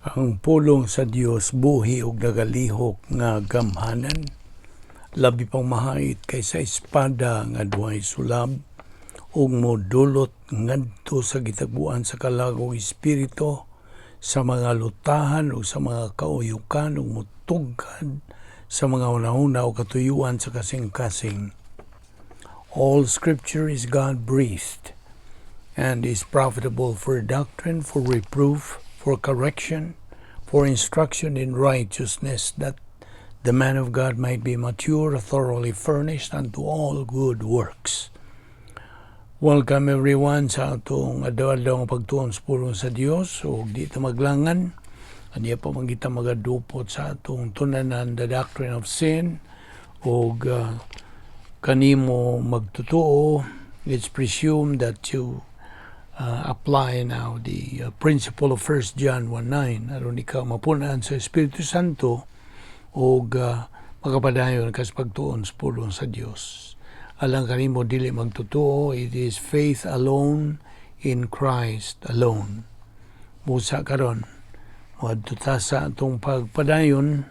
Ang pulong sa Dios buhi ug nagalihok nga gamhanan, labi pang mahait kaysa espada nga duhay sulab, ug modulot ngadto sa gitagbuan sa kalag ug espiritu, sa mga lutahan ug sa mga kauyukan, ug motugkad sa mga hunahuna ug katuyuan sa kasing-kasing. All Scripture is God-breathed and is profitable for doctrine, for reproof, for correction, for instruction in righteousness, that the man of God might be mature, thoroughly furnished unto all good works. Welcome, everyone, sa atong adlaw-adlaw nga pagtuon sa pulong sa Dios, ug di ta maglangan. Ania pa man kita magadupot sa atong tun-anan, the doctrine of sin, ug kanimo magtotoo, it's presumed that you apply now the principle of 1 John 1:9 aron ikaw mapunan sa Espiritu Santo ug makapadayon ka sa pagtuon sa pulong sa Dios. Alang kanimo dili magtotoo, it is faith alone in Christ alone. Busa karon, moadto ta sa atong pagpadayon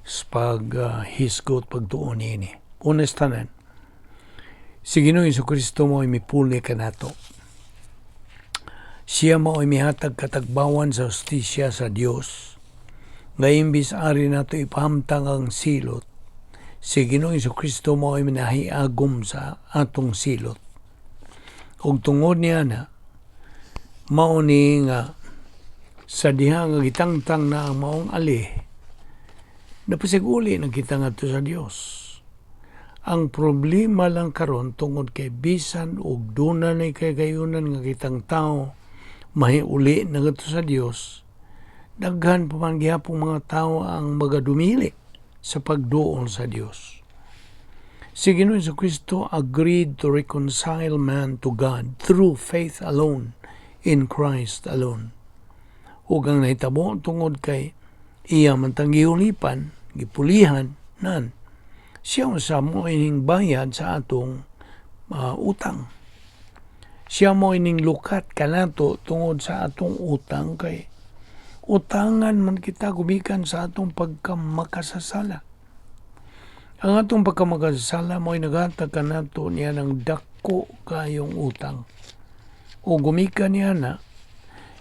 sa paghisgot pagtuon niini. Una sa tanan, si Ginoong Kristo mo mipuli kanato. Siya mao mihatag katagbawan sa hustisya sa Dios. Nga imbis ari nato ipahamtang ang silot, si Ginoong Kristo mao nahiagom sa atong silot. Ug tungod niya na, mao ni nga sa diha nga gitangtang na ang maong ali, napasiguli na kita ngadto sa Dios. Ang problema lang karon, tungod kay bisan og duna na kagayunan nga kitang tao mahiuli na ngadto sa Dios, daghan pa man gihapong mga tao ang magadumili sa pagduol sa Dios. Si Ginoong Kristo agreed to reconcile man to God through faith alone in Christ alone. Ug ang nahitabo, tungod kay iya man tang giulipan, gipulihan nan, siya usa mo ining bayad sa atong utang. Siya mo ining lukat kanato tungod sa atong utang, kay utangan man kita gumikan sa atong pagkamakasasala. Ang atong pagkamakasasala mo'y naghatag kanato niya ng dako kayong utang. O gumikan niya na,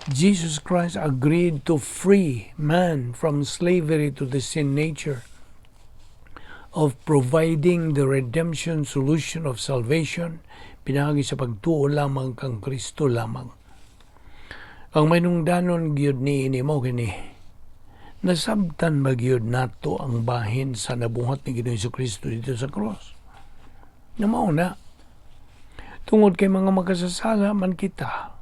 Jesus Christ agreed to free man from slavery to the sin nature of providing the redemption solution of salvation pinaagi sa pagtuo lamang kang Kristo lamang. Ang mahinungdanon gyud ni ini mo kini, nasabtan ba gyud nato ang bahin sa nabuhat ni Ginoong Kristo dito sa cross? Na mao na. Tungod kay mga makasasala man kita,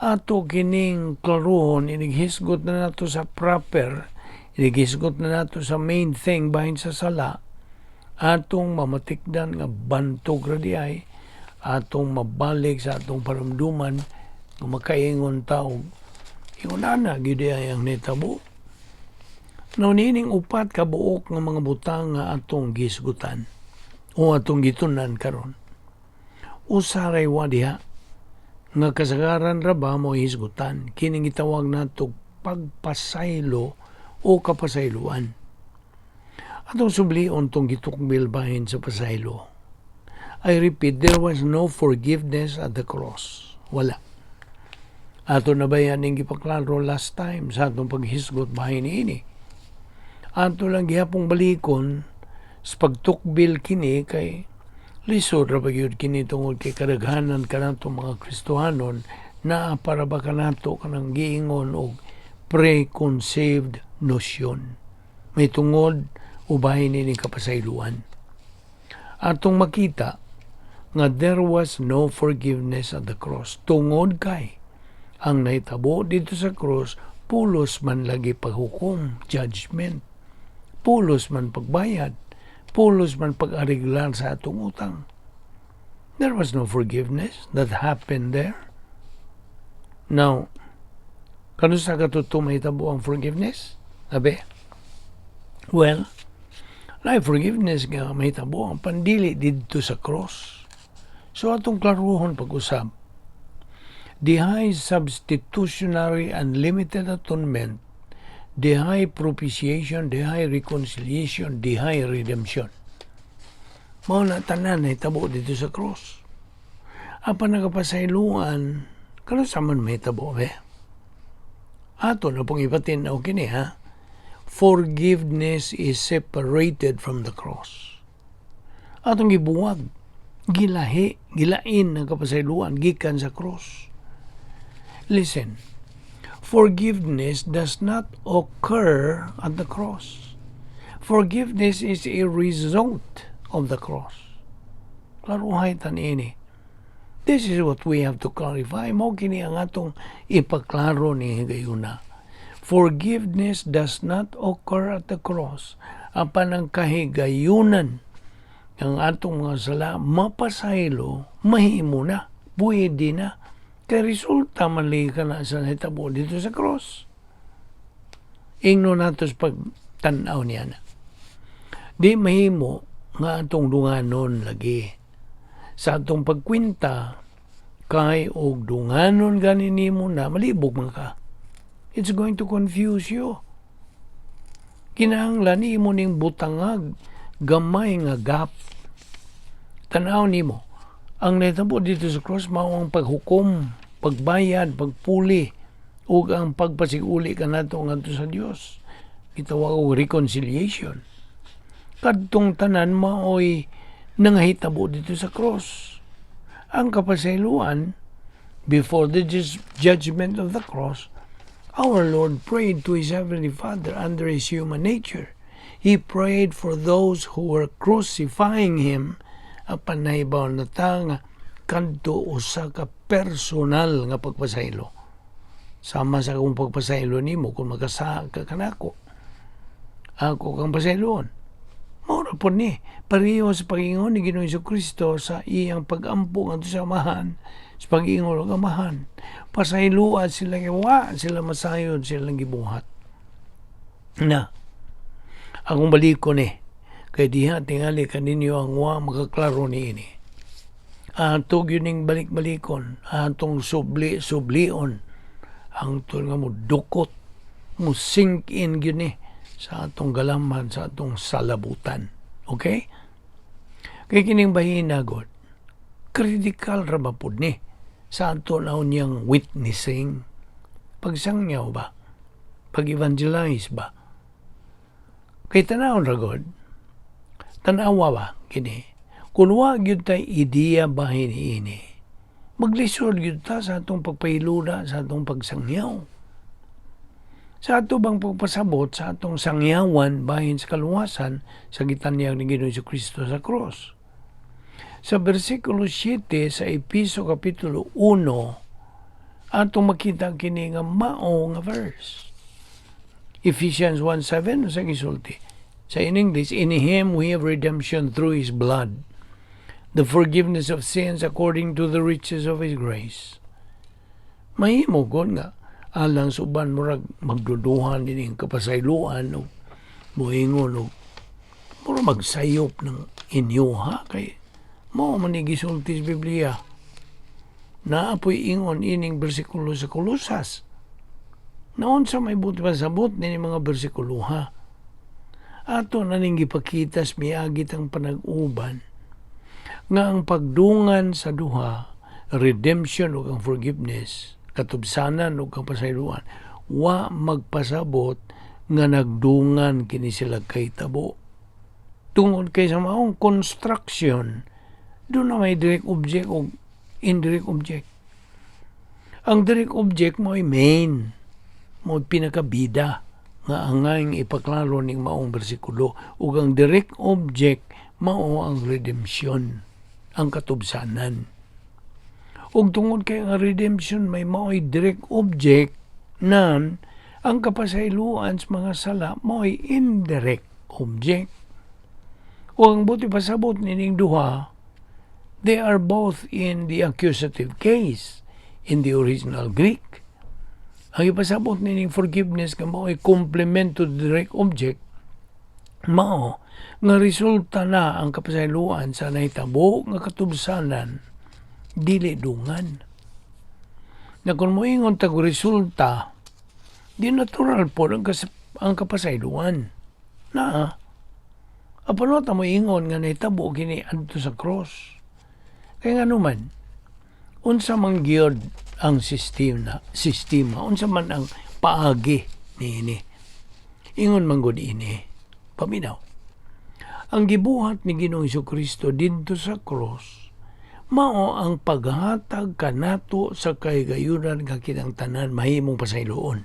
ato kining klaruhon, inighisgot na nato sa proper, inighisgot na nato sa main thing bahin sa sala, atong mamatikdan nga bantog ra di ay, atong mabalik sa atong paramduman nga makaingon ta og ingon ana gyud ay ang nitabo. Now, niining upat ka buok nga mga butang nga atong gisgutan o atong gitunan karon, usa ray wa diha nga kasagaran ra ba mo hisgutan, kining gitawag nato pagpasaylo o kapasayloan. Atong sublion tong gitukbil bahin sa pasaylo. I repeat, there was no forgiveness at the cross. Wala. Ato na ba yan ang gipaklaro last time sa atong paghisgot bahin niini? Ato lang gihapong balikon sa pagtukbil kini kay lisod ra ba gyud kini, tungod kay kadaghanan kanato mga Kristohanon naa para ba kanato kanang giingon og preconceived notion may tungod ubahin ini kapasayloan. Atong makita nga there was no forgiveness at the cross tungod kay ang nahitabo dito sa cross, pulos man lagi paghukom, judgment, pulos man pagbayad, pulos man pag-ariglar sa atong utang. There was no forgiveness that happened there. Now, kanus-a kato mahitabo ang forgiveness? Abe? Well, na forgiveness nga mahitabo ang pandili didto sa cross. So atong klaruhon pag-usab. The high substitutionary unlimited atonement Dihay propitiation, dihay reconciliation, dihay redemption. Mao na tanan nahitabo dito sa cross. Apan ang kapasayloan, kanus-a man mahitabo be? Ato na pong ipatin-aw kini, ha. Forgiveness is separated from the cross. Atong gibuwag, gilahi, gilain ang kapasayloan gikan sa cross. Listen, forgiveness does not occur at the cross. Forgiveness is a result of the cross. Klaruhay ta niini. This is what we have to clarify. Mao kini ang atong ipaklaro ni higayuna. Forgiveness does not occur at the cross. Apan ang kahigayunan ng atong mga sala, mapasaylo, mahimo na, pwede na. Kay resulta man lagi ka na sa nahitabo dito sa cross. Ingno nato sa pagtanaw niya na. Di mahimo nga atong dunganon lagi. Sa atong pagkwenta, kay og dunganon gani nimo na, malibog man ka. It's going to confuse you. Kinahanglan nimo ning butangag gamay nga gap. Tanaw nimo, ang nahitabo dito sa cross mao ang paghukom, pagbayad, pagpuli, ug ang pagpasiguli kanato ngadto sa Dios. Gitawag og reconciliation. Kadtong tanan maoy nangahitabo dito sa cross. Ang kapasayloan, before the judgment of the cross, our Lord prayed to His Heavenly Father under His human nature. He prayed for those who were crucifying Him, apan nahibaw na ta nga kadto usa ka personal nga pagpasaylo. Sama sa akong pagpasaylo nimo kung makasala ka kanako. Ako kang pasayloon. Mao ra pod ni pareho sa pag-ingon ni Ginoong Kristo sa iyang pag-ampo ngadto sa Amahan, sa pag-ingon og Amahan. Pasayloa sila kay wa sila masayod silang gibuhat. Na, akong balikon ni, kay diha tingali kaninyo ang wa makaklaro niini. Ato gyud ning balik-balikon, atong subli-sublion, hangtod nga mo dukot, mo sink in gyud ni sa atong galamhan, sa atong salabutan. Okay? Kay kining bahina god, critical ra ba pud ni sa ato na unyang witnessing? Pagsangyaw ba? Pag-evangelize ba? Kay tanawon ra god, tanawa ba kini? Kung wa gyud tay ideya bahin ini, maglisod gyud ta sa atong pagpahilula, sa atong pagsangyaw. Sa ato bang pagpasabot sa atong sangyawan bahin sa kaluwasan sa gitanyag ni Ginoong Kristo sa cross. Sa bersikulo 7 sa Epeso Kapitulo 1, atong makita kini nga mao nga verse. Ephesians 1:7 sa gisulti. Sa in English, "In Him we have redemption through His blood, the forgiveness of sins according to the riches of His grace." Mahimo gud nga alang sa uban murag magduduhan din ang kapasayloan o moingon og murag magsayop ng inyo ha, kay mao man ni gisulti sa Biblia. Naa poy ingon ining bersikulo sa Kolosas. Naunsa may buot pasabot nini mga bersikulo ha? Ato na ning gipakita sa miagi tang panag-uban nga ang pagdungan sa duha, redemption ug ang forgiveness, katubsanan ug ang pasayloan, wa magpasabot nga nagdungan kini sila kay tabo. Tungod kay sa maong construction, duna may direct object o indirect object. Ang direct object mo ay main, mo pinakabida nga angayng ipaklaro ning maong bersikulo, ug ang direct object mao ang redemption, ang katubsanan. Ug tungod kay ang redemption may mao'y direct object, nan ang kapasayloan sa mga sala mao'y indirect object. O ang buot pasabot nining duha, they are both in the accusative case in the original Greek. Ang ipasabot nining forgiveness nga mao'y complement to the direct object, mao nga resulta na ang kapasayloan sa nahitabo nga katubsanan, dili dungan. Na kung moingon tag resulta, di natural po ang Ang kapasayloan. Na, apan wa ta mo ingon nga nahitabo kini adto sa cross. Kaya nga naman, unsa man gyud ang sistema, unsa man ang paagi niini? Ingon man gud ini, paminaw. Ang gibuhat ni Ginoong Kristo didto sa cross, mao ang paghatag kanato sa kahigayunan nga kitang tanan mahimong pasayloon.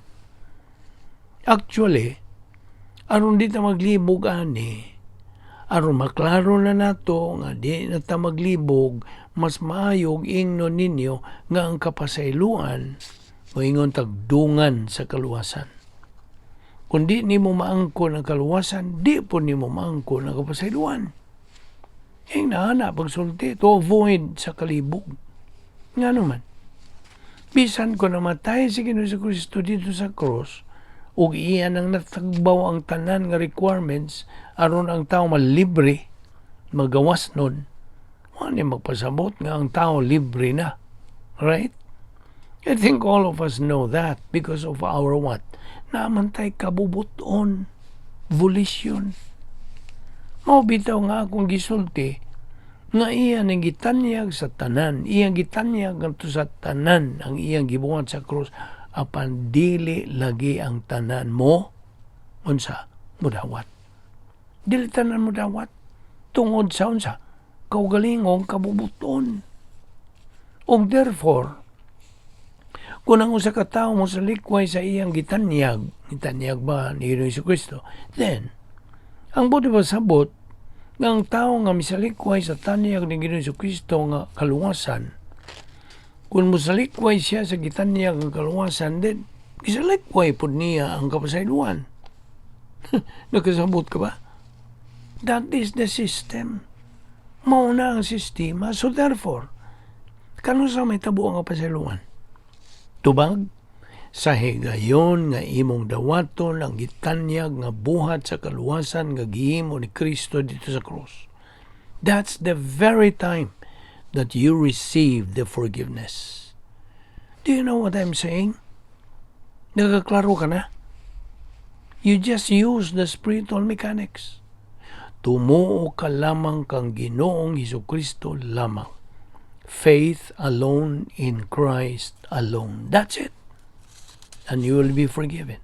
Actually, aron di ta maglibog ani, aron maklaro na nato nga di na ta maglibog, mas maayog ingnon ninyo nga ang kapasayloan moingon tagdungan sa kaluwasan. Kung di nimo maangkon ang kaluwasan, di po nimo maangkon ang kapasayloan. Yung naana pagsulti to avoid sa kalibog. Nga naman, bisan ko namatay si Ginoong Kristo dito sa cross, ug iyan ang natagbaw ang tanan nga requirements aron ang tao malibre, magawas nun, wa ni magpasabot nga ang tao libre na. Right? I think all of us know that because of our what? Naa man tay kabubuton, volition. Mao bitaw nga akong gisulti nga iya nang gitanyag sa tanan, iyang gitanyag ngadto sa tanan ang iyang gibuhat sa krus, apan dili lagi ang tanan mo unsa mudawat. Dili tanan mo dawat tungod sa unsa? Kaugalingong kabubuton. Ug therefore, kung ang usa ka tawo mo salikway sa iyang gitanyag, gitanyag ba ni Ginoong Kristo, then ang buot pasabot nga ang tao nga misalikway sa tanyag ni Ginoong Kristo nga kaluwasan, kung mosalikway siya sa gitanyag nga kaluwasan, then gisalikway pud niya ang kapasayloan. Nakasabot ka ba? That is the system. Mao na ang sistema. So therefore, kanus-a may tabo ang kapasayloan? Tubag, sa higayon nga imong dawaton ang gitanyag nga buhat sa kaluwasan nga gihimo ni Kristo dito sa cross. That's the very time that you receive the forgiveness. Do you know what I'm saying? Nagaklaro ka na? You just use the spiritual mechanics. Tumuo ka lamang kang Ginoong Hesus Kristo lamang. Faith alone in Christ alone. That's it. And you will be forgiven.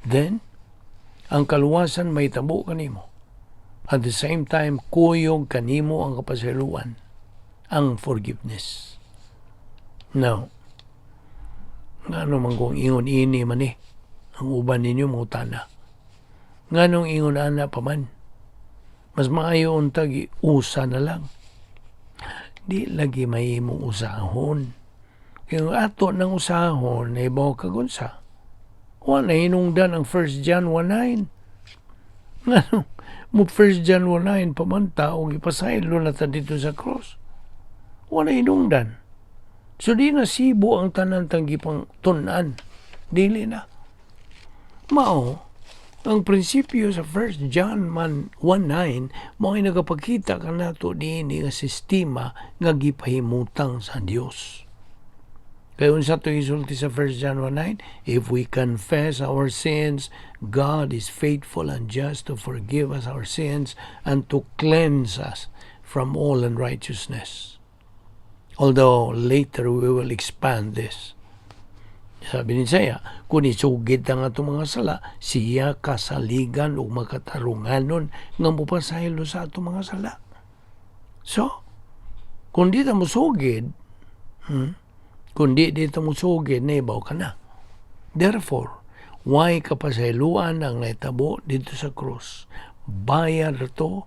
Then, ang kaluwasan may tabo kanimo. At the same time, kuyog kanimo ang kapasayloan, ang forgiveness. Now, ngano man kung ingon ini man eh, ang uban ninyo mangutana. Nganong ingon ana pa man? Mas maayo untag usa na lang. Di lagi mahimong usahon. Kaya ato ng usahon, nahibaw kag unsa. Wa na hinungdan ang 1 John 1:9. Ngano, mo 1 John 1:9 pa man ta og ipasaylo na ta dito sa cross. Wa na hinungdan. So di na sibo ang tanan tang gipang tun-an. Dili na. Mao, ang prinsipyo sa 1 John man 1:9 mao ay nagapakita kanato niini nga sistema nga gipahimutang sa Dios. Kay unsa to isulti sa 1 John 1:9? If we confess our sins, God is faithful and just to forgive us our sins and to cleanse us from all unrighteousness. Although later we will expand this. Sabi ni Isaiah, kung isugid ang atong mga sala, siya kasaligan ug makatarunganon nga mopasaylo sa atong mga sala. So, kung di ta mosugid, kung di dito mosugid, naibaw ka na. Therefore, way kapasayloan ang nahitabo dito sa krus? Bayad ra to,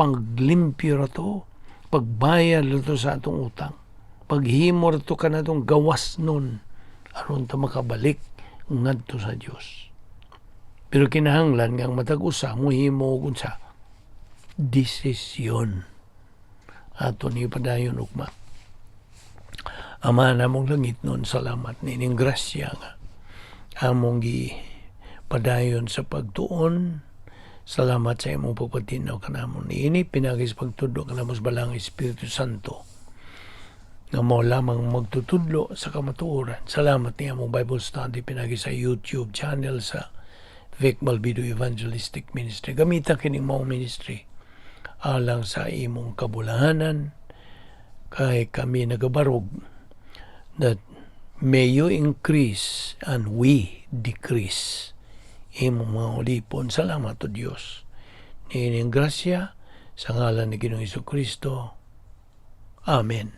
paglimpyo ra to, pagbayad ra to sa atong utang. Paghimo ra to kanatong gawas nun, aron ta makabalik ngadto sa Dios. Pero kinahanglan nga ang matag usa mohimo og unsa? Desisyon. Ato ni padayon ugma. Ama namong langitnon, salamat niining grasya nga among gi padayon sa pagtuon. Salamat sa imong pagpatinaw kanamo niini pinaagi sa pagtudlo kanamo sa Balaang Espiritu Santo nga mao lamang magtutudlo sa kamatuoran. Salamat ni among Bible study pinagi sa YouTube channel sa Vic Malvido Evangelistic Ministry. Gamita kining mao ministry alang sa imong kabulahanan, kay kami nagabarog that may you increase and we decrease. Imong mga ulipon. Salamat o Diyos. Niining grasya sa ngalan ni Ginoong Kristo. Amen.